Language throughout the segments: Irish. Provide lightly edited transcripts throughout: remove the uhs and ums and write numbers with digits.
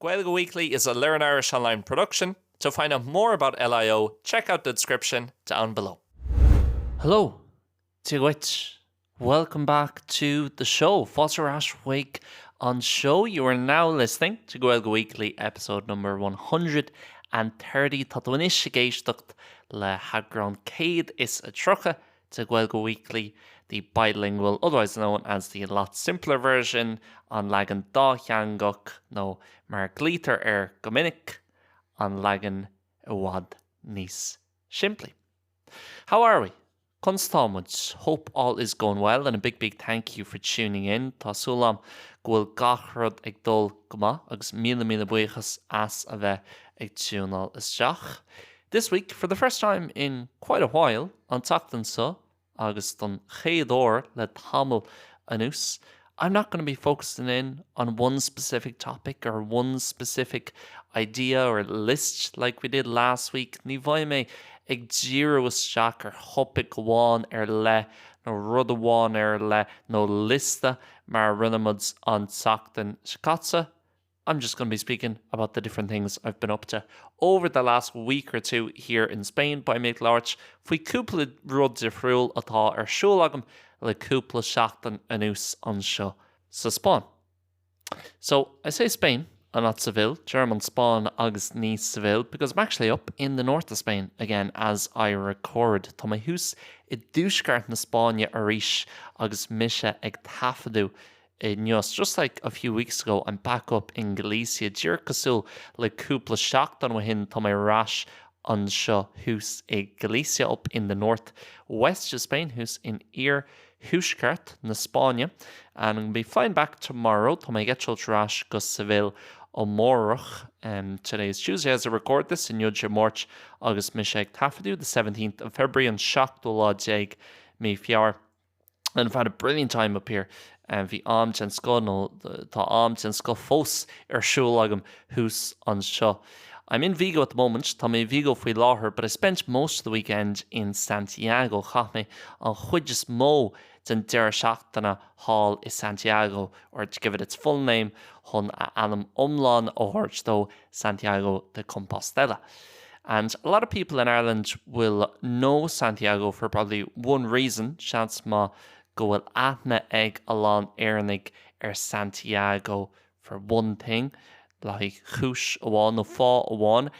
Gaeilge Weekly is a Learn Irish Online production. To find out more about LIO, check out the description down below. Hello, Dia dhuit. Welcome back to the show. Fáilte ar ais chuig an seó. You are now listening to Gaeilge Weekly episode number 130. Tá tú anois ag éisteacht le heagrán 130 de Gaeilge Weekly, the bilingual, otherwise known as the lot simpler version, an leagan dátheangach nó mar a ghlaoitear air go minic, an leagan i bhfad níos simplí. How are we? Conas tá muid? Hope all is going well and a big big thank you for tuning in. Tá súil agam go bhfuil gach rud ag dul go maith agus míle míle buíochas as a bheith ag tiúnáil isteach. This week, for the first time in quite a while, an tseachtain seo, agus don chéad uair le tamall anuas, I'm not going to be focusing in on one specific topic or one specific idea or list like we did last week. Ní bheidh mé ag díriú isteach ar thopaic amháin ar leith nó rud amháin ar leith nó liosta mar a rinne muid an tseachtain seo caite. I'm just going to be speaking about the different things I've been up to over the last week or two here in Spain. Beidh mé ag labhairt faoi cúpla rud difriúil atá ar siúl agam le cúpla seachtain anuas anseo sa Spáinn. So, I say Spain and not Seville, deirim an Spáinn agus ní Seville, because I'm actually up in the north of Spain again as I record. Tá mé thuas i dtuaisceart na Spáinne arís agus mise ag taifeadadh inniu. Just like a few weeks ago, I'm back up in Galicia. Díreach cosúil le cúpla seachtain ó shin, tá mé ar ais anseo thuas i Galicia, up in the north west of Spain, thuas in iarthuaisceart na Spáinne. And I'm gonna be flying back tomorrow. Tá mé ag eitilt ar ais go Seville amárach. Today is Tuesday as I record this, inniu Dé Máirt agus mise ag taifeadadh, the 17th of February, an seachtú lá déag mí Feabhra. And I've had a brilliant time up here. Bhí am den scoth, nó tá am den scoth fós ar siúl agam thuas anseo. I'm in Vigo at the moment, tá mé i Vigo faoi láthair, but I spent most of the weekend in Santiago, chaith mé an chuid is mó den deireadh seachtaine thall i Santiago, or to give it its full name, chun a ainm iomlán a thabhairt dó, Santiago de Compostela. And a lot of people in Ireland will know Santiago for probably one reason, seans maith go bhfuil aithne ag a lán Éireannaigh ar Santiago for one thing, le haghaidh cúis amháin nó fáth amháin,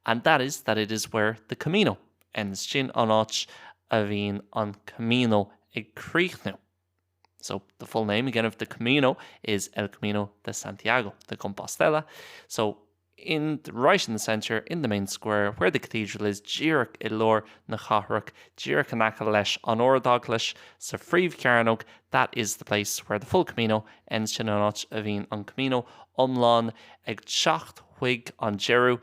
and that is that it is where the Camino ends, sin an áit a bhíonn an Camino ag críochnú. So the full name again of the Camino is El Camino de Santiago de Compostela. So in right in the centre, in the main square, where the cathedral is, díreach i lár na cathrach, díreach in aice leis an Ardeaglais, sa phríomhchearnóg, that is the place where the full Camino ends, sin an áit a bhíonn an Camino iomlán ag teacht chuig an deireadh.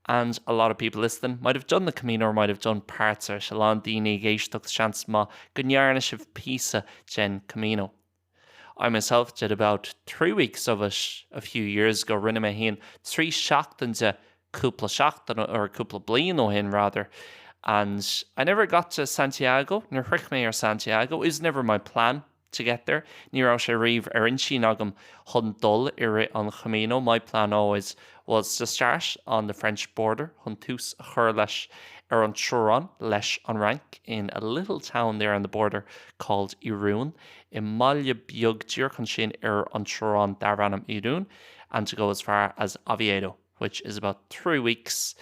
And a lot of people listening might have done the Camino or might have done parts of it, a lán daoine ag éisteacht seans maith go ndearna sibh píosa den Camino. I myself did about 3 weeks of it a few years ago, rinne mé féin 3 seachtain de cúpla seachtain, or cúpla bliain ó shin rather, and I never got to Santiago, níor shroich mé ar Santiago, it was never my plan to get there, ní raibh sé riamh ar intinn agam chun dul i rith an Chamino, my plan always was to start on the French border, chun tús a chur leis ar an teorainn leis an Fhrainc, in a little town there on the border called Irún, i mbaile beag díreach ansin ar an teorainn darbh ainm Irún, and to go as far as Oviedo, which is about 3 weeks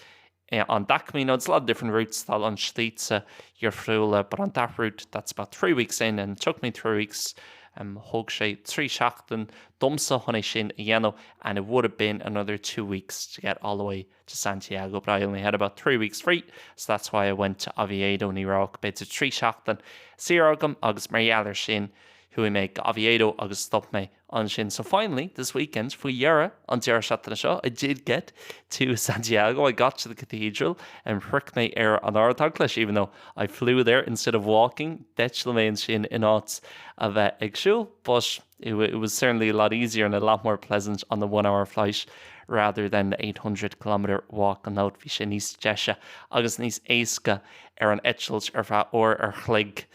on that Camino. It's a lot of different routes, tá a lán slite difriúla, but on that route that's about 3 weeks in and it took me 3 weeks, thóg sé 3 seachtain domsa chun é sin a dhéanamh and it would have been another 2 weeks to get all the way to Santiago but I only had about 3 weeks free so that's why I went to Oviedo, ní raibh ach b'fhéidir 3 seachtain saor agam agus mar gheall air sin chuaigh mé go Oviedo agus stop mé ansin. So finally, this weekend, faoi dheireadh an deireadh seachtaine seo, I did get to Santiago, I got to the cathedral, and shroich mé ar an Ardeaglais, even though I flew there instead of walking, d'eitil mé ansin in áit a bheith ag siúl, but it, it was certainly a lot easier and a lot more pleasant on the one hour flight rather than the 800 kilometre walk an out, bhí sé níos deise agus níos éasca ar an eitilt ar feadh uair ar chloig.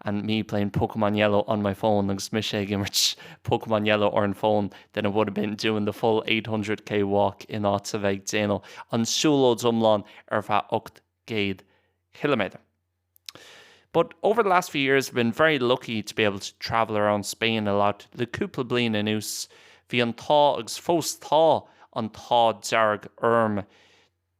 And me playing Pokemon Yellow on my phone agus mise ag imirt Pokemon Yellow ar an bhfón then I would have been doing the full 800k walk in áit a bheith ag déanamh an siúlóid iomlán ar feadh 800 ciliméadar. But over the last few years I've been very lucky to be able to travel around Spain a lot. Le cúpla bliain anuas bhí an t-ádh agus fós tá an t-ádh dearg orm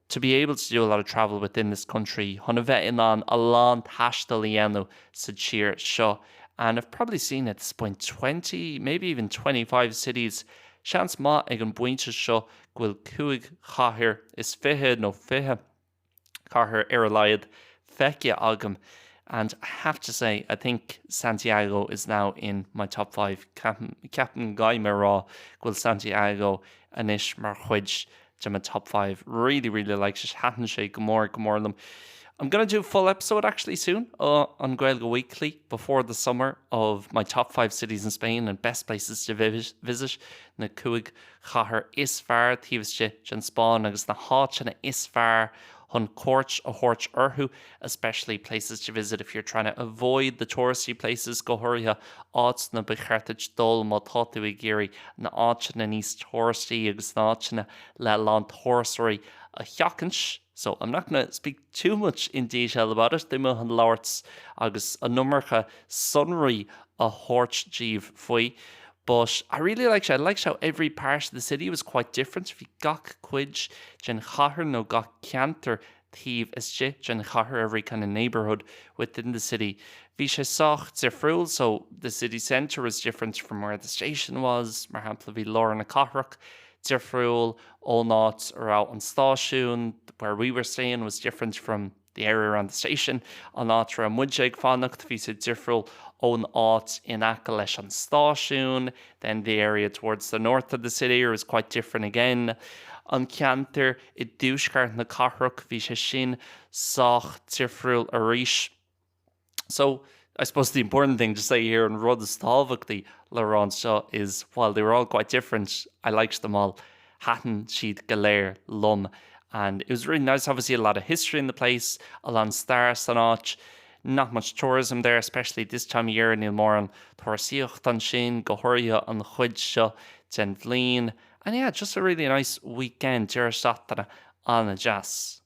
to be able to do a lot of travel within this country chun a bheith in ann a lán taistil a dhéanamh sa tír seo and I've probably seen at this point 20, maybe even 25 cities. Seans maith ag an bpointe seo go bhfuil cúig chathair is fiche nó fiche cathair ar a laghad feicthe agam and I have to say I think Santiago is now in my top five. Ceapaim go gcaithfidh mé a rá go bhfuil Santiago anois mar chuid de mo top five. Really really liked it. Thaitin sé go mór go mór liom. I'm gonna do a full episode actually soon uh, on Gaeilge Weekly before the summer of my top five cities in Spain and best places to visit na cúig chathair is fearr taobh istigh den Spáinn agus na háiteanna is fearr chun cuairt a thabhairt orthu, especially places to visit if you're trying to avoid the touristy places, go háirithe áiteanna ba cheart duit dul má tá tú ag iarraidh na háiteanna níos turastaí agus na háiteanna le a lán turasóirí a sheachaint. So I'm not going to speak too much in detail about it, níl mé chun labhairt agus an iomarca sonraí a thabhairt daoibh faoi. But I really liked it. I liked how every part of the city was quite different. Bhí gach cuid den chathair nó gach ceantar taobh istigh den chathair, every kind of neighbourhood within the city. Bhí sé sách difriúil, so the city centre was different from where the station was, mar shampla bhí lár na cathrach difriúil ón áit a raibh an stáisiún, where we were staying was different from the area around the station, an áit a raibh muide ag fanacht, bhí sé difriúil ón áit in aice leis an stáisiún, then the area towards the north of the city was quite different again, an ceantar i dtuaisceart na cathrach, bhí sé sin sách difriúil arís. So, I suppose the important thing to say here an rud is tábhachtaí le rá anseo is while they were all quite different, I liked them all. Thaitin siad go léir liom. And it was really nice, obviously a lot of history in the place, a lán stair san áit, not much tourism there, especially this time of year, níl mórán turasóireacht ansin, go háirithe an chuid seo den bhliain. And yeah, just a really nice weekend, deireadh seachtaine an-deas.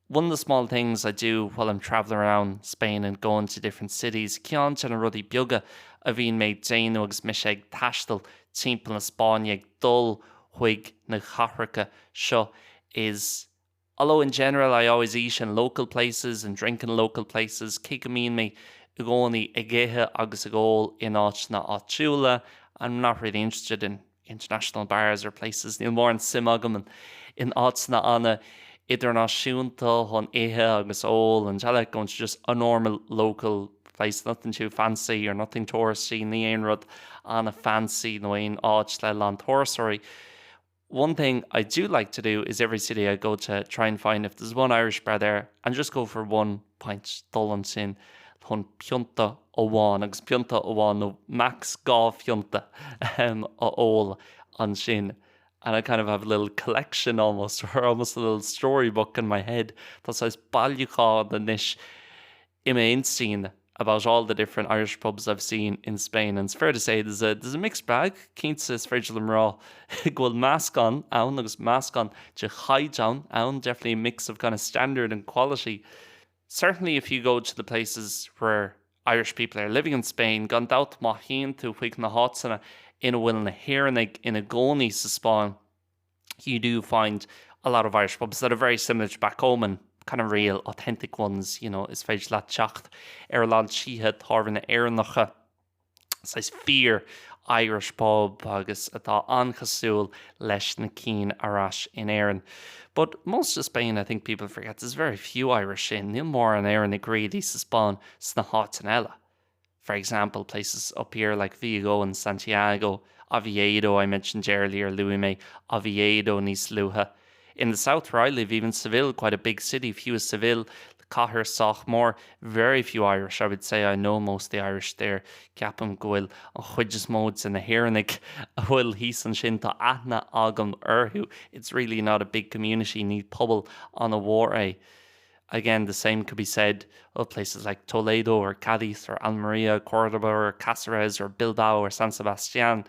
One of the small things I do while I'm travelling around Spain and going to different cities, ceann de na rudaí beaga a bhíonn mé ag déanamh agus mise ag taisteal timpeall na Spáinne ag dul chuig na cathracha seo is although in general I always eat in local places and drink in local places, cé go mbíonn mé i gcónaí ag ithe agus ag ól in áiteanna áitiúla, I'm not really interested in international bars or places, níl mórán suim agam in áiteanna an-idirnáisiúnta chun ithe agus ól and I like going to just a normal local place, nothing too fancy or nothing touristy, ní aon rud an-fancy nó aon áit le lán turasóirí. One thing I do like to do is every city I go to try and find if there's one Irish bar there and just go for one pint dul ansin chun pionta amháin agus pionta amháin nó max dhá phionta a ól ansin and I kind of have a little collection almost or almost a little storybook in my head Tá saghas bailiúchán anois i m'intinn about all the different Irish pubs I've seen in Spain and it's fair to say there's a there's a mixed bag cinnte is féidir liom rá go bhfuil meascán ann agus meascán de chaighdeán ann definitely a mix of kind of standard and quality. Certainly if you go to the places where Irish people are living in Spain, gan dabht má théann tú chuig na háiteanna ina bhfuil na hÉireannaigh ina gcónaí sa Spáinn, you do find a lot of Irish pubs that are very similar to back home and kind of real authentic ones, you know, is féidir leat teacht ar a lán tithe tábhairne Éireannacha, saghas fíor Irish pub agus atá an-chosúil leis na cinn ar ais in Éirinn. But most of Spain, I think people forget, there's very few Irish in, níl mórán Éireannaigh really sa Spáinn sna háiteanna eile. For example, places up here like Vigo and Santiago, Oviedo I mentioned earlier, luaigh mé Oviedo níos luaithe. In the south where I live, even Seville, quite a big city, fiú i Seville, cathair sách mór, very few Irish, I would say I know most of the Irish there, ceapaim go bhfuil an chuid is mó de na hÉireannaigh a bhfuil thíos ansin, tá aithne agam orthu, it's really not a big community, ní pobal an-mhór é. Again, the same could be said of places like Toledo or Cadiz or Almeria, Cordoba or Cáceres or Bilbao or San Sebastian.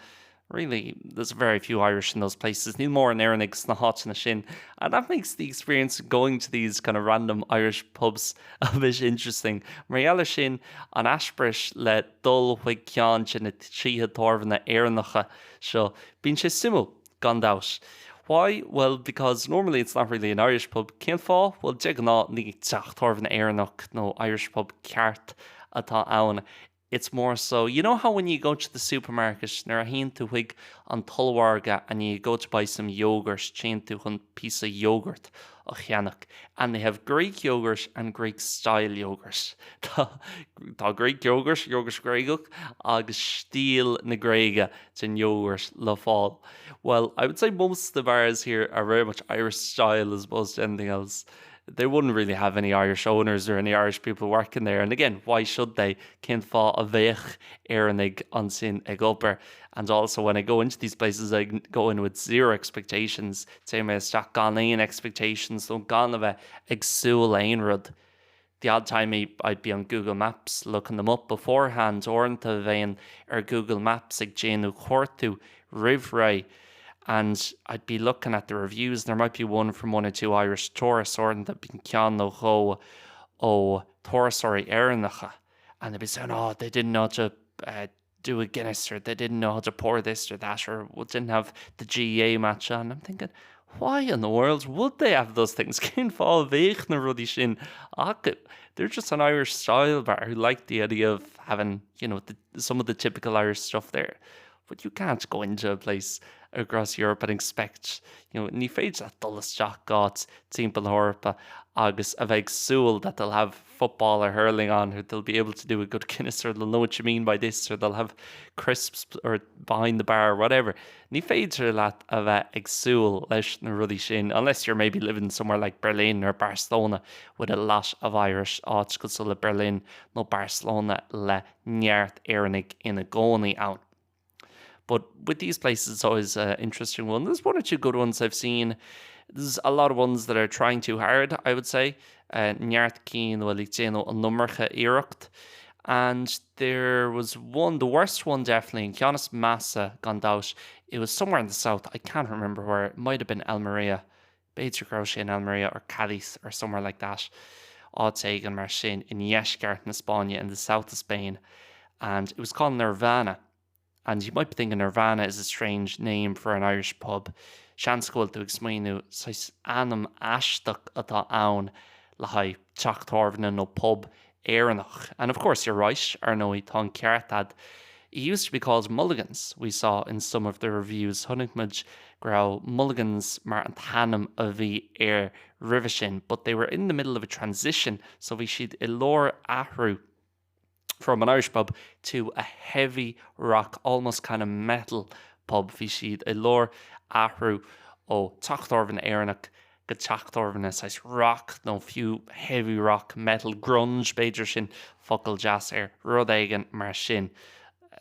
Really, there's very few Irish in those places. Níl mórán Éireannaigh sna háiteanna sin. And that makes the experience going to these kind of random Irish pubs a bit interesting. Mar gheall air sin, an eispéireas le dul chuig ceann de na tithe tábhairne Éireannacha seo, bíonn sé suimiúil, gan dabht. Why? Well, because normally it's not really an Irish pub. Cén fáth? Bhuel, de ghnáth ní teach tábhairne Éireannach nó Irish pub ceart atá ann. It's more so, you know how when you go to the supermarket, nuair a théann tú chuig an t-ollmhargadh and you go to buy some yogurt, téann tú chun píosa yogurt a cheannach, and they have Greek yogurt and Greek style yogurt. Tá tá Greek yogurt, yogurt Gréagach, agus stíl na Gréige den yogurt le fáil. Well, I would say most of the bars here are very much Irish style as opposed to anything else. They wouldn't really have any Irish owners or any Irish people working there. And again, why should they? Cén fáth a bheadh Éireannaigh ansin ag obair? And also when I go into these places, I go in with zero expectations. Téim isteach gan aon expectations nó gan a bheith ag súil le aon rud. The odd time I'd be on Google Maps looking them up beforehand, uaireanta bheinn ar Google Maps ag déanamh cuartú roimh ré and I'd be looking at the reviews and there might be one from one or two Irish tourists, uaireanta bíonn ceann nó dhó ó thurasóirí Éireannacha and they'd be saying, oh, they didn't know how to uh, do a Guinness or they didn't know how to pour this or that or didn't have the GAA match on. I'm thinking, why in the world would they have those things? Cén fáth a bheadh na rudaí sin acu? They're just an Irish style bar who like the idea of having, you know, the, some of the typical Irish stuff there. But you can't go into a place across Europe and expect, you know, ní féidir leat dul isteach go áit timpeall na hEorpa agus a bheith ag súil that they'll have football or hurling on or they'll be able to do a good Guinness or they'll know what you mean by this or they'll have crisps or behind the bar or whatever. Ní féidir leat a bheith ag súil leis na rudaí sin unless you're maybe living somewhere like Berlin or Barcelona with a lot of Irish áit cosúil le Berlin nó Barcelona le neart Éireannaigh ina gcónaí ann. But with these places, it's always an interesting one. There's one or two good ones I've seen. There's a lot of ones that are trying too hard, I would say. Uh, neart cinn a bhfuil ag déanamh an iomarca iarracht. And there was one, the worst one definitely, an ceann is measa gan dabht, it was somewhere in the south, I can't remember where, it might have been Almeria. B'fhéidir go raibh sé in Almeria or Cadiz or somewhere like that, áit éigin mar sin i ndeisceart na Spáinne, in the south of Spain, and it was called Nirvana. And you might be thinking Nirvana is a strange name for an Irish pub. Seans go bhfuil tú ag smaoineamh, saghas ainm aisteach atá ann le haghaidh teach tábhairne nó pub Éireannach. And of course you're right, ar ndóigh tá an ceart agat. It used to be called Mulligan's, we saw in some of the reviews. Chonaic muid go raibh Mulligan's mar an t-ainm a bhí air roimhe sin, but they were in the middle of a transition, so bhí siad i lár athrú from an Irish pub to a heavy rock, almost kind of metal pub. Bhí siad i lár athrú ó teach tábhairne Éireannach go teach tábhairne saghas rock nó fiú heavy rock, metal, grunge b'fhéidir sin focal deas air, rud éigin mar sin.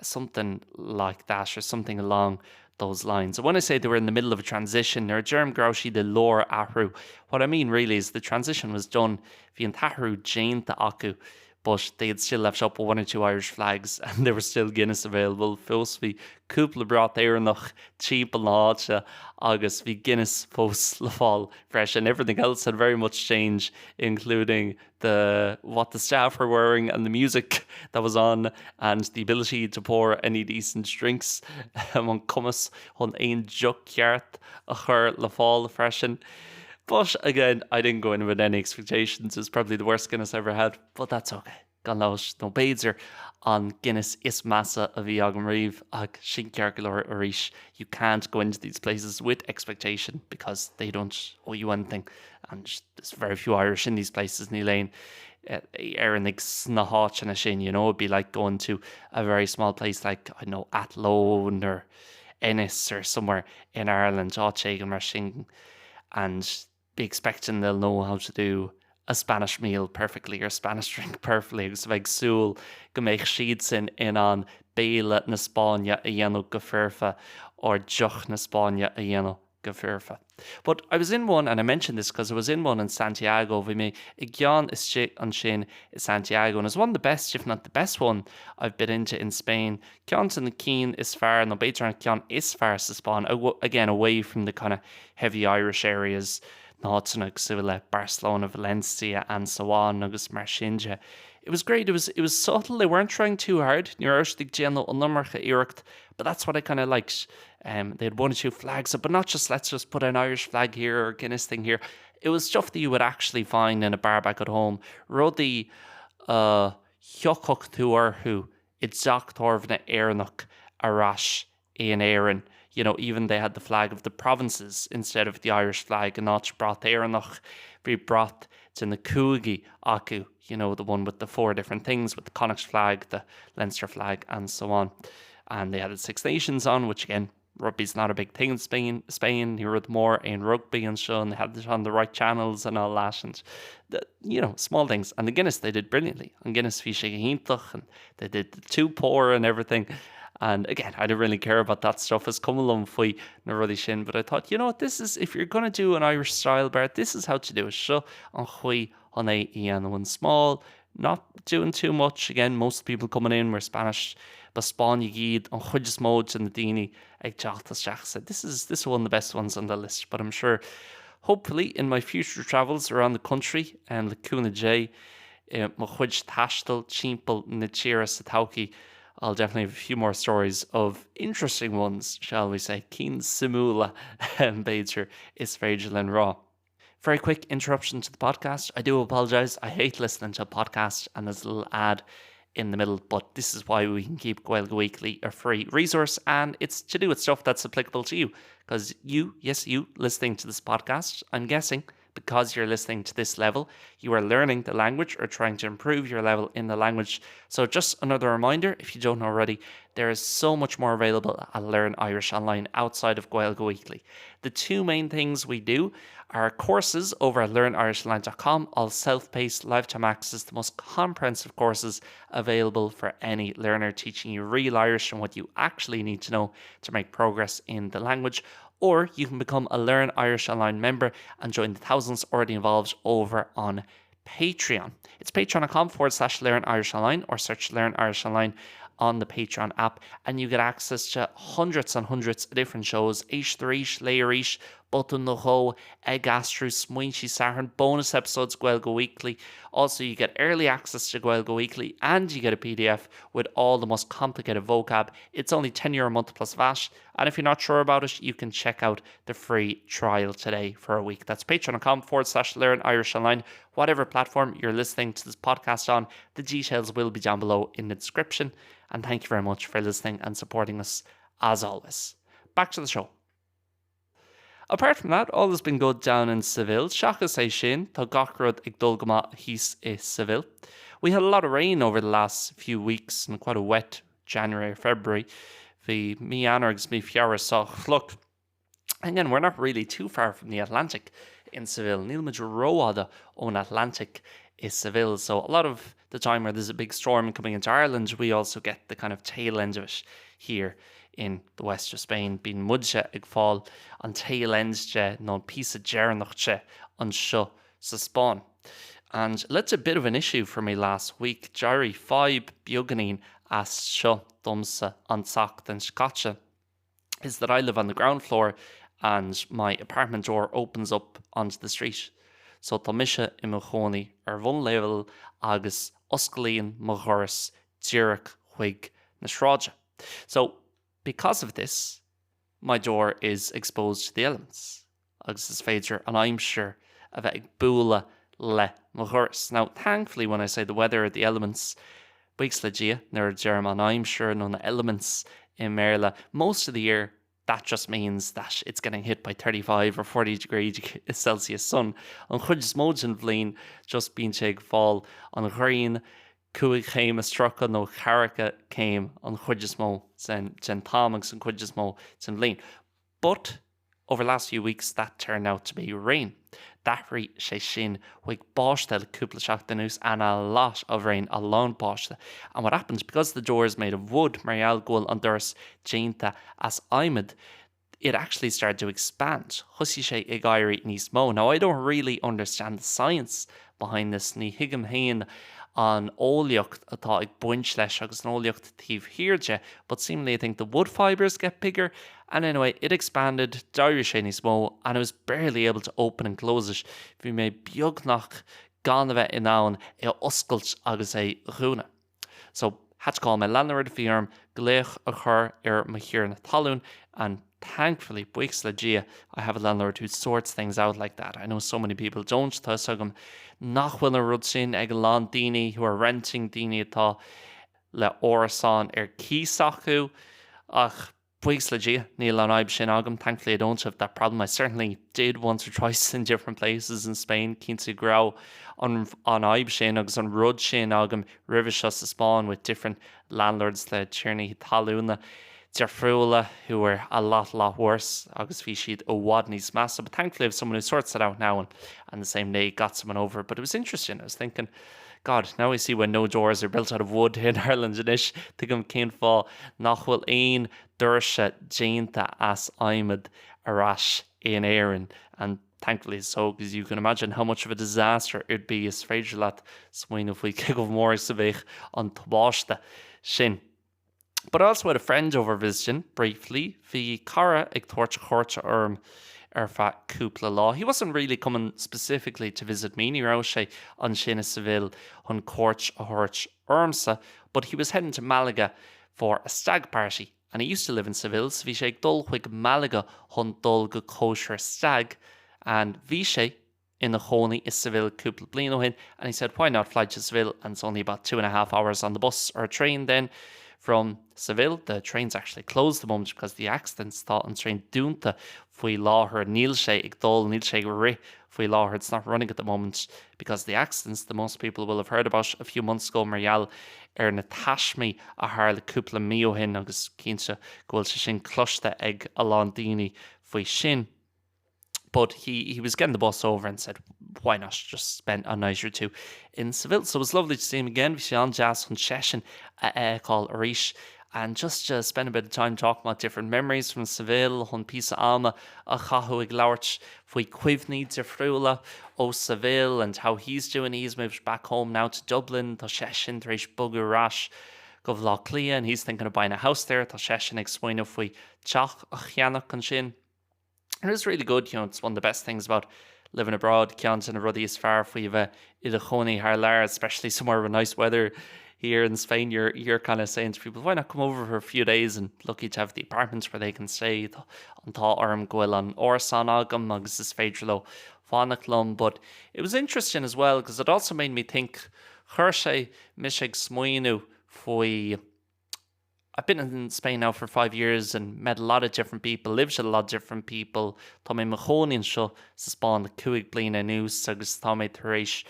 Something like that or something along those lines. When I say they were in the middle of a transition, nuair a deirim go raibh siad i lár athrú, what I mean really is the transition was done, bhí an t-athrú déanta acu but they had still left up one or two Irish flags and there was still Guinness available. Fós bhí cúpla brat Éireannach timpeall na háite agus bhí Guinness fós le fáil freisin. Everything else had very much changed, including the what the staff were wearing and the music that was on and the ability to pour any decent drinks an cumas chun aon deoch ceart a chur le fáil freisin. But again, I didn't go in with any expectations. It's probably the worst Guinness I ever had, but that's okay. Gan dabht nó b'fhéidir an Guinness is measa a bhí agam riamh ach sin ceart go leor arís. You can't go into these places with expectation because they don't owe you anything and there's very few Irish in these places níl aon Éireannaigh sna háiteanna sin, you know, it'd be like going to a very small place like, I don't know, Athlone or Ennis or somewhere in Ireland, áit éigin mar sin and be expecting they'll know how to do a Spanish meal perfectly or Spanish drink perfectly agus a bheith ag súil go mbeidh siadsan in ann béile na Spáinne a dhéanamh go foirfe or deoch na Spáinne a dhéanamh. go foirfe. But I was in one, and I mention this because I was in one in Santiago, bhí mé i gceann istigh ansin i Santiago, and it was one of the best, if not the best one, I've been into in Spain, ceann de na cinn is fearr, nó b'fhéidir an ceann is fearr sa Spáinn, again, away from the kind of heavy Irish areas, na háiteanna cosúil le Barcelona, Valencia and so on agus mar sin de. It was great, it was, it was subtle, they weren't trying too hard, ní raibh siad ag déanamh an iomarca iarracht, but that's what I kind of liked. Um, they had one or two flags up, but not just let's just put an Irish flag here or Guinness thing here. It was stuff that you would actually find in a bar back at home. Rudaí a thiocfadh tú orthu i dteach tábhairne Éireannach ar ais in Éirinn. You know, even they had the flag of the provinces instead of the Irish flag in áit brat Éireannach, bhí brat de na cúigí acu, you know, the one with the four different things, with the Connacht flag, the Leinster flag and so on. And they had the Six Nations on, which again, rugby's not a big thing in Spain, Spain ní rud mór é an rugby anseo and they had it on the right channels and all that and the, you know, small things. And the Guinness they did brilliantly. An Guinness bhí sé go hiontach and they did the two pour and everything. And again, I didn't really care about that stuff is cuma liom faoi na rudaí sin, but I thought, you know what, this is, if you're gonna do an Irish style bar, this is how to do it. Seo an chaoi chun é a dhéanamh. And small, not doing too much, again, most people coming in were Spanish, ba Spáinnigh iad an chuid is mó de na daoine ag teacht isteach. So this is, this is one of the best ones on the list, but I'm sure hopefully in my future travels around the country and le cúnamh Dé i mo chuid taistil timpeall na tíre sa todhchaí, I'll definitely have a few more stories of interesting ones, shall we say, cinn suimiúla b'fhéidir is féidir linn rá. Very quick interruption to the podcast. I do apologise. I hate listening to a podcast and there's a little ad in the middle, but this is why we can keep Gaeilge Weekly a free resource and it's to do with stuff that's applicable to you. Because you, yes, you listening to this podcast, I'm guessing, because you're listening to this level, you are learning the language or trying to improve your level in the language. So just another reminder, if you don't already, there is so much more available at Learn Irish Online outside of Gaeilge Weekly. The two main things we do are courses over at learnirishonline.com, all self-paced lifetime access, the most comprehensive courses available for any learner teaching you real Irish and what you actually need to know to make progress in the language. Or you can become a Learn Irish Online member and join the thousands already involved over on Patreon. It's patreon.com forward slash Learn Irish Online or search Learn Irish Online on the Patreon app and you get access to hundreds and hundreds of different shows, Éist Arís, Léigh Arís, Botún nó Dhó, Ag Aistriú, Smaointe Sathairn, bonus episodes Gaeilge Weekly. Also, you get early access to Gaeilge Weekly and you get a PDF with all the most complicated vocab. It's only 10 euro a month plus VAT. And if you're not sure about it, you can check out the free trial today for a week. That's patreon.com forward slash learn Irish online. Whatever platform you're listening to this podcast on, the details will be down below in the description. And thank you very much for listening and supporting us as always. Back to the show. Apart from that, all has been good down in Seville. Seachas é sin, tá gach rud ag dul go maith thíos i Seville. We had a lot of rain over the last few weeks and quite a wet January, February. Bhí mí Eanáir agus mí Feabhra sách fliuch. Again, we're not really too far from the Atlantic in Seville. Níl muid rófhada ón Atlantic i Seville, so a lot of the time where there's a big storm coming into Ireland, we also get the kind of tail end of it here in the west of Spain. Bíonn muide ag fáil an tail end de nó an píosa deireanach de anseo sa Spáinn. And that's a bit of an issue for me last week. D'éirigh fadhb beagáinín as seo domsa an tseachtain seo caite. Is that I live on the ground floor and my apartment door opens up onto the street. So tá mise i mo chónaí ar bhunleibhéal agus osclaíonn mo dhoras díreach chuig na sráide. So because of this, my door is exposed to the elements. Agus is féidir an aimsir a bheith ag bualadh le mo dhoras. Now, thankfully, when I say the weather, the elements, buíochas le Dia, nuair a deirim an aimsir nó na elements i mBéarla, most of the year that just means that it's getting hit by 35 or 40 degree Celsius sun. An chuid is mó den bhliain just bíonn sé ag fáil an ghrian 35 nó 40 céim an chuid is mó den t-am agus an chuid is mó den bhliain. But over the last few weeks that turned out to be rain. D'athraigh sé sin chuig báisteach le cúpla seachtain anuas and a lot of rain, a lán báistí. And what happens, because the door is made of wood, mar gheall go bhfuil an doras déanta as adhmad, It actually started to expand. Thosaigh sé ag éirí níos mó. Now I don't really understand the science behind this, ní thuigim féin an eolaíocht atá ag baint leis agus an eolaíocht taobh thiar de, but seemingly I think the wood fibres get bigger and anyway it expanded, d'éirigh sé níos mó and I was barely able to open and close it, bhí mé beagnach gan a bheith in ann é a oscailt agus é a dhúnadh. So, had to call my landlord, bhí orm glaoch a chur ar mo thiarna talún and thankfully, buíochas le Dia, I have a landlord who sorts things out like that. I know so many people don't, tá fhios agam nach bhfuil an rud sin ag a lán daoine who are renting, daoine atá le árasán ar cíos acu ach Buíochas le Dia, níl an fhadhb sin agam, thankfully I don't have that problem, I certainly did once or twice in different places in Spain, cinnte go raibh an an fhadhb sin agus an rud sin agam roimhe seo sa Spáinn with different landlords le tiarnaí talúna difriúla who were a lot lot worse agus bhí siad i bhfad níos measa but thankfully I have someone who sorts that out now and and the same day got someone over but it was interesting, I was thinking God, now I see why no doors are built out of wood in Ireland anois tuigim cén fáth nach bhfuil aon doirse déanta as adhmad ar ais in Éirinn and thankfully so because you can imagine how much of a disaster it'd be is féidir leat smaoineamh faoi cé chomh mór is a bheadh an tubaiste sin. But I also had a friend over visiting, briefly, bhí cara ag tabhairt cuairte orm ar feadh cúpla lá. He wasn't really coming specifically to visit me, ní raibh sé ansin i Seville chun cuairt a thabhairt ormsa, but he was heading to Malaga for a stag party and he used to live in Seville, so bhí sé ag dul chuig Malaga chun dul go cóisir stag and bhí sé ina chónaí i Seville cúpla bliain ó shin and he said why not fly to Seville and it's only about 2.5 hours on the bus or train then from Seville. The train's actually closed at the moment because the accidents tá an traein dúnta faoi láthair níl sé ag dul níl sé ag rith faoi láthair it's not running at the moment because the accidents that most people will have heard about a few months ago mar gheall ar na taismí a tharla cúpla mí ó shin agus cinnte go bhfuil sé sin cloiste ag a lán daoine faoi sin. But he he was getting the bus over and said why not just spend a night or two in Seville. So it was lovely to see him again. Bhí sé an-deas chun seisean a fheiceáil arís and just to spend a bit of time talking about different memories from Seville chun píosa ama a chaitheamh ag labhairt faoi cuimhní difriúla ó Seville and how he's doing. He's moved back home now to Dublin. Tá seisean tar éis bogadh ar ais go Bhaile Átha Cliath and he's thinking of buying a house there. Tá seisean ag smaoineamh faoi teach a cheannach ansin. And it's really good, you know, it's one of the best things about living abroad, ceann de na rudaí is fearr faoi a bheith i do chónaí thar lear, especially somewhere with nice weather here in Spain, you're, you're kind of saying to people, why not come over for a few days and lucky to have the apartments where they can stay. Tá an t-ádh orm go bhfuil an árasán agam agus is féidir leo fanacht liom. But it was interesting as well because it also made me think, chuir sé mise ag smaoineamh faoi I've been in Spain now for 5 years and met a lot of different people, lived with a lot of different people. Tá mé i mo chónaí anseo sa Spáinn le 5 bliana anuas agus tá mé tar éis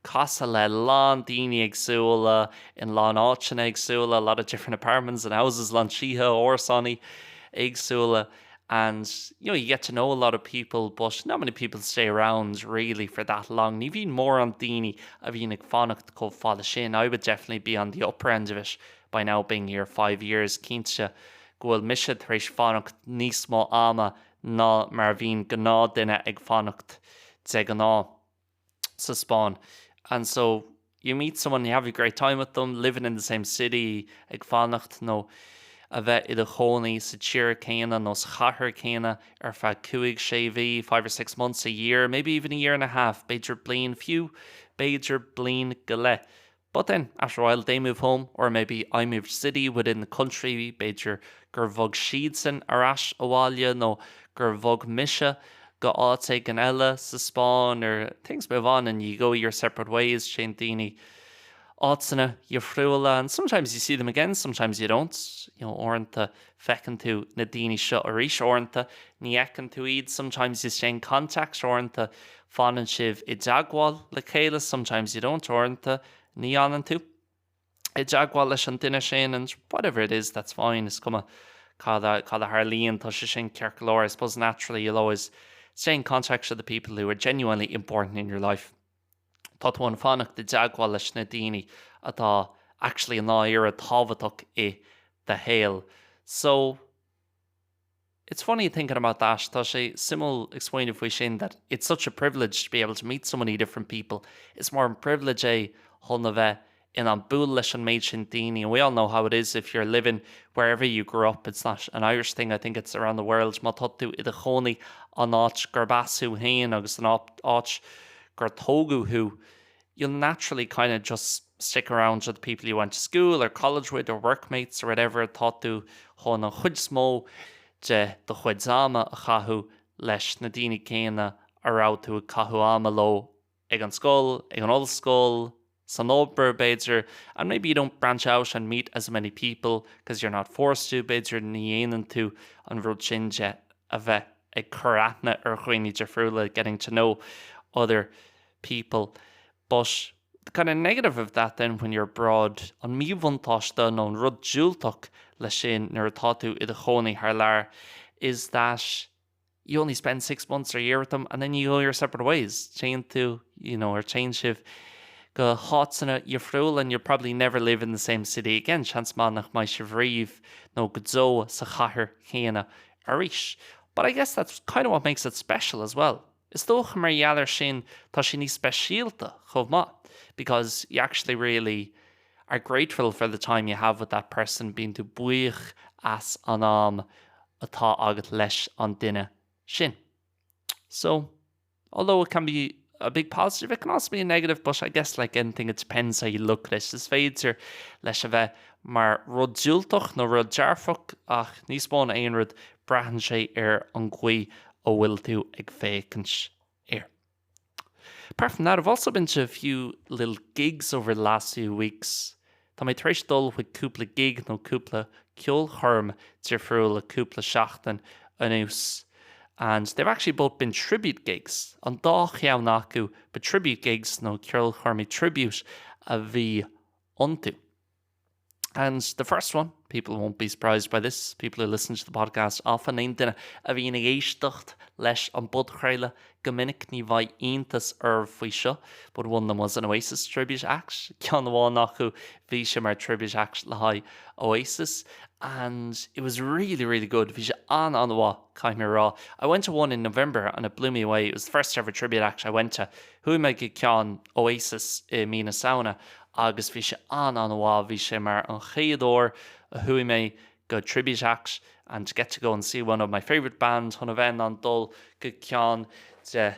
casadh le lán daoine éagsúla in lán áiteanna éagsúla, a lot of different apartments and houses, lán tithe, árasáin éagsúla and you know you get to know a lot of people but not many people stay around really for that long. Ní bhíonn mórán daoine a bhíonn ag fanacht chomh fada sin. I would definitely be on the upper end of it by now being here 5 years cinnte go bhfuil mise tar éis fanacht níos mó ama ná mar a bhíonn gnáthduine ag fanacht de ghnáth sa Spáinn and so you meet someone you have a great time with them living in the same city ag fanacht nó a bheith i do chónaí sa tír céanna nó sa chathair céanna ar feadh 5, 6 mhí, 5 or 6 months, a year, maybe even a year and a half, b'fhéidir bliain fiú, b'fhéidir bliain go leith. But then, after a while, they move home, or maybe I moved city within the country, b'fhéidir gur bhog siadsan ar ais abhaile nó gur bhog mise go áit éigin eile sa Spáinn or things move on and you go your separate ways, téann daoine áiteanna dhifriúla and sometimes you see them again, sometimes you don't, you know, uaireanta feiceann tú na daoine seo arís, uaireanta ní fheiceann tú iad, sometimes you stay in contact, uaireanta fanann sibh i dteagmháil le chéile, sometimes you don't, uaireanta ní fhanann tú i dteagmháil leis an duine sin and whatever it is, that's fine, is cuma cad a, cad a tharlaíonn, tá sé sin ceart go leor, I suppose naturally you'll always stay in contact with the people who are genuinely important in your life. Tá tú chun fanacht i dteagmháil leis na daoine atá actually i ndáiríre tábhachtach i do shaol. So. It's funny thinking about that, tá sé suimiúil ag smaoineamh faoi sin that it's such a privilege to be able to meet so many different people. Is mór an pribhléid é chun a bheith in ann bualadh leis an méid sin daoine and we all know how it is if you're living wherever you grew up, it's not an Irish thing, I think it's around the world, má tá tú i do chónaí an áit gurb as thú féin agus an áit gur tógadh thú, you'll naturally kind of just stick around to the people you went to school or college with or workmates or whatever, tá tú chun an chuid is mó de do chuid ama a chaitheamh leis na daoine céanna a raibh tú ag caitheamh ama leo ag an scoil, ag an ollscoil, san obair, b'fhéidir, and maybe you don't branch out and meet as many people because you're not forced to, b'fhéidir ní dhéanann tú an rud sin de a bheith ag cur aithne ar dhaoine difriúla, getting to know other people. But the kind of negative of that then when you're abroad, an míbhuntáiste nó an rud diúltach leis sin nuair atá tú i do chónaí thar lear, is that you only spend 6 months or a year with them and then you go your separate ways. Téann tú, you know, or téann sibh go háiteanna difriúla and you'll probably never live in the same city again, seans maith nach mbeidh sibh riamh nó go deo sa chathair chéanna arís. But I guess that's kind of what makes it special as well. Is dócha mar gheall air sin tá sé níos speisialta chomh maith because you actually really are grateful for the time you have with that person, bíonn tú buíoch as an am atá agat leis an duine sin. So, although it can be a big positive, it can also be a negative, but I guess like anything it depends how you look at it. Is féidir leis a bheith mar rud diúltach nó rud dearfach ach níos mó ná aon rud braitheann sé ar an gcaoi a bhfuil tú ag féachaint air. Apart from that, I've also been to a few little gigs over the last few weeks. Tá mé tar éis dul chuig cúpla gig nó cúpla ceolchoirm difriúla cúpla seachtain anuas. And they've actually both been tribute gigs. An dá cheann acu ba tribute gigs nó ceolchoirmí tribute a bhí iontu. And the first one, people won't be surprised by this, people who listen to the podcast often, aon duine a bhíonn ag éisteacht leis an bpodchraoladh go minic ní bheidh iontas oraibh faoi seo, but one of them was an Oasis tribute act. Ceann amháin acu bhí sé mar tribute act le haghaidh Oasis and it was really, really good. Bhí sé an-an-mhaith, caithfidh mé a rá. I went to one in November and it blew me away. It was the first ever tribute act I went to. Chuaigh mé go ceann Oasis i mí na Samhna agus bhí sé an-an-mhaith, bhí sé mar an chéad uair a chuaigh mé go tribute act and to get to go and see one of my favourite bands chun a bheith in ann dul go ceann de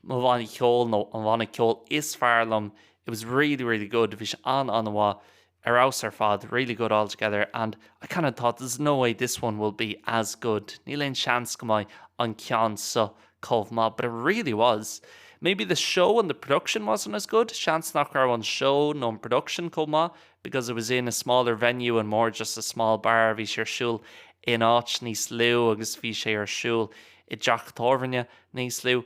mo bhannaí ceoil nó an bhanna ceoil is fearr liom, it was really really good, bhí sé an-an-mhaith ar fheabhas ar fad, really good altogether and I kind of thought there's no way this one will be as good, níl aon seans go mbeidh an ceann seo chomh maith, but it really was. Maybe the show and the production wasn't as good, seans nach raibh an seó nó an production chomh maith because it was in a smaller venue and more just a small bar, bhí sé ar siúl in áit níos lú agus bhí sé ar siúl i dteach tábhairne níos lú,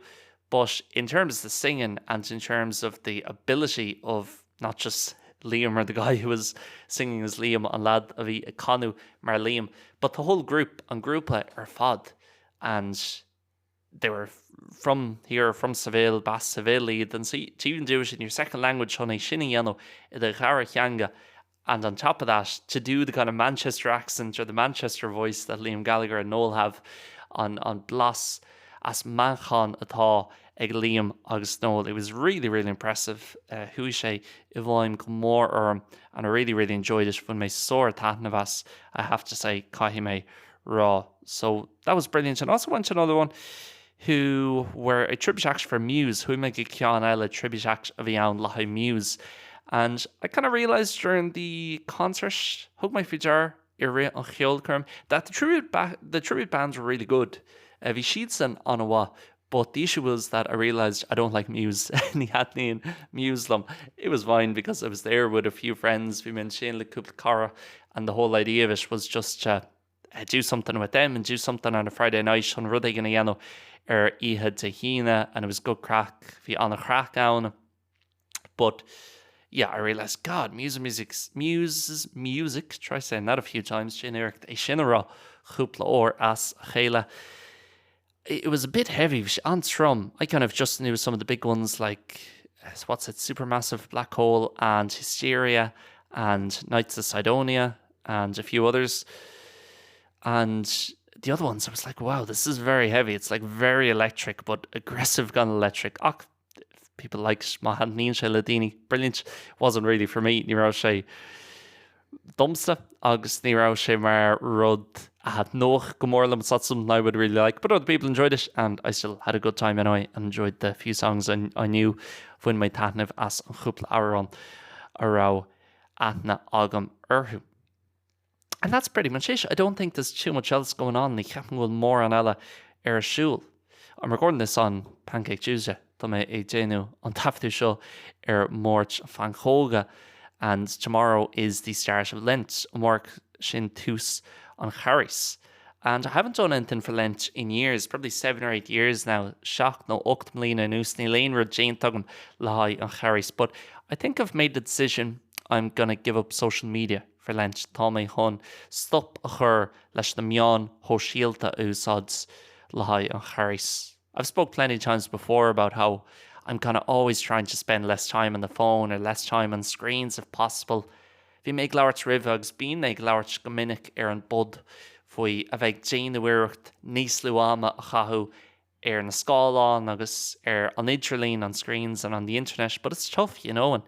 but in terms of the singing and in terms of the ability of not just Liam or the guy who was singing as Liam, an lad a bhí ag canadh mar Liam, but the whole group, an grúpa ar fad and they were from here, from Seville, b'as Seville iad and so to even do it in your second language chun é sin a dhéanamh i do dhara theanga and on top of that to do the kind of Manchester accent or the Manchester voice that Liam Gallagher and Noel have an an blas as Manchain atá ag Liam agus Noel. It was really, really impressive. Chuaigh sé i bhfeidhm go mór orm and I really, really enjoyed it. Bhain mé sár-taitneamh as, I have to say, caithfidh mé rá. So that was brilliant. And also went to another one who were a tribute act for Muse. Chuaigh mé go ceann eile tribute act a bhí ann le haghaidh Muse. And I kind of realised during the concert, thug mé faoi deara i rith an cheolchoirm, that the tribute, the tribute bands were really good. Bhí siadsan an-mhaith, But the issue was that I realised I don't like Muse. Ní thaitníonn Muse liom. It was fine because I was there with a few friends, bhí mé ansin le cúpla cara and the whole idea of it was just to do something with them and do something on a Friday night chun rud éigin a dhéanamh ar oíche Dé hAoine and it was good craic, bhí an-chraic ann. But yeah, I realised, God, Muse music, Muse's music, try saying that a few times, déan iarracht é sin a rá cúpla uair as a chéile. It was a bit heavy, bhí sé an-trom. I kind of just knew some of the big ones like, what's it, Supermassive Black Hole and Hysteria and Knights of Cydonia and a few others. And The other ones I was like, wow, this is very heavy. It's like very electric, but aggressive gan electric. Ach people like má thaitníonn sé le daoine, brilliant. Wasn't really for me, ní raibh sé domsa agus ní raibh sé mar rud a thaitneodh go mór liom. It's not something I would really like, but other people enjoyed it and I still had a good time anyway and enjoyed the few songs I, I knew. Bhain mé taitneamh as an chúpla amhrán a raibh aithne agam orthu. And that's pretty much it. I don't think there's too much else going on. Ní cheapaim go bhfuil mórán eile ar siúl. I'm recording this on Pancake Tuesday. Tá mé ag déanamh an taifeadadh seo ar Máirt Phancóga and tomorrow is the start of Lent. Amárach sin tús an Charghais. And I haven't done anything for Lent in years, probably seven or eight years now, seacht nó ocht mbliana anuas, níl aon rud déanta agam le haghaidh an Charghais. But I think I've made the decision I'm gonna give up social media for Lent. Tá mé chun stop a chur leis na meáin shóisialta a úsáid le haghaidh an Charghais. I've spoke plenty of times before about how I'm kind of always trying to spend less time on the phone or less time on screens if possible. Bhí mé ag labhairt roimhe agus bím ag labhairt go minic ar an bpod faoi a bheith ag déanamh iarracht níos lú ama a chaitheamh ar na scáileáin agus ar an idirlíon, on screens and on the internet, but it's tough, you know, and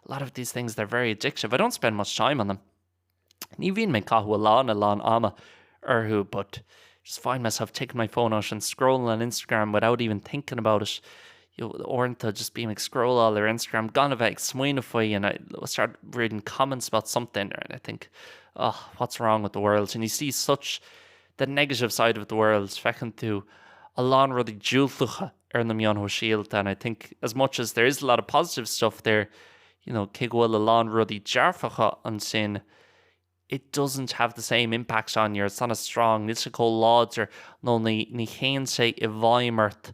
a lot of these things, they're very addictive. I don't spend much time on them. Ní bhíonn mé ag caitheamh a lán, a lán ama orthu, but just find myself taking my phone out and scrolling on Instagram without even thinking about it. You know, uaireanta just bím ag scrolláil ar Instagram gan a bheith ag smaoineamh faoi and I start reading comments about something and I think, oh, what's wrong with the world? And you see such the negative side of the world, feiceann tú a lán rudaí diúltacha ar na meáin shóisialta and I think as much as there is a lot of positive stuff there, you know, cé go bhfuil a lán rudaí dearfacha ansin, it doesn't have the same impact on you, it's not as strong, níl sé chomh láidir nó ní ní théann sé i bhfeidhm ort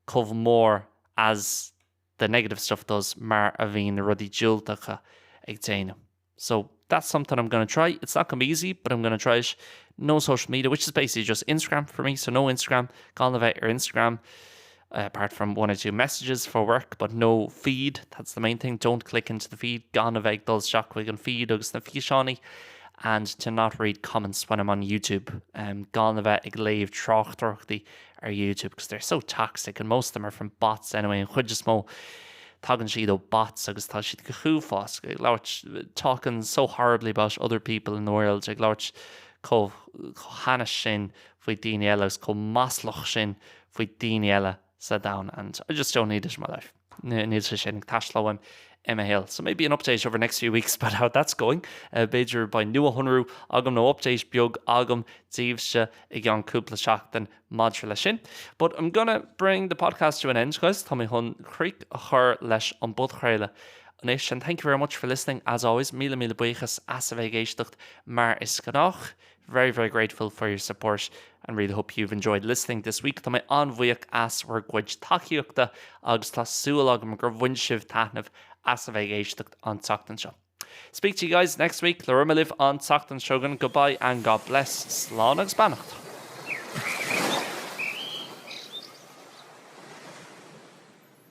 chomh mór as the negative stuff does mar a bhíonn na rudaí diúltacha ag déanamh. So that's something I'm gonna try. It's not gonna be easy, but I'm gonna try it. No social media, which is basically just Instagram for me, so no Instagram, gan a bheith ar Instagram, uh, apart from one or two messages for work, but no feed, that's the main thing. Don't click into the feed, gan a bheith ag dul isteach chuig an feed agus na físeáin, and to not read comments when I'm on YouTube, um, gan a bheith ag léamh tráchtaireachtaí ar YouTube because they're so toxic and most of them are from bots anyway, an chuid is mó tagann siad ó bots agus tá siad go huafásach ag labhairt talking so horribly about other people in the world ag labhairt chomh hainnis sin faoi daoine eile agus chomh maslach sin faoi daoine eile sa domhan and I just don't need it in my life. Níl sé sin ag teastáil uaim i mo shaol. So maybe an update over the next few weeks about how that's going. Uh, b'fhéidir beidh nuashonrú agam nó update beag agam daoibhse i gceann cúpla seachtain maidir leis sin. But I'm gonna bring the podcast to an end, guys. Tá mé chun críoch a chur leis an bpodchraoladh anois. And thank you very much for listening, as always. Míle míle buíochas as a bheith ag éisteacht mar is gnách. Very, very grateful for your support and really hope you've enjoyed listening this week. Tá mé an-bhuíoch as bhur gcuid tacaíochta agus tá súil agam gur bhain sibh taitneamh as a bheith ag éisteacht an tseachtain seo. Speak to you guys next week. Labhróidh mé libh an tseachtain seo chugainn. Goodbye and God bless. Slán agus beannacht.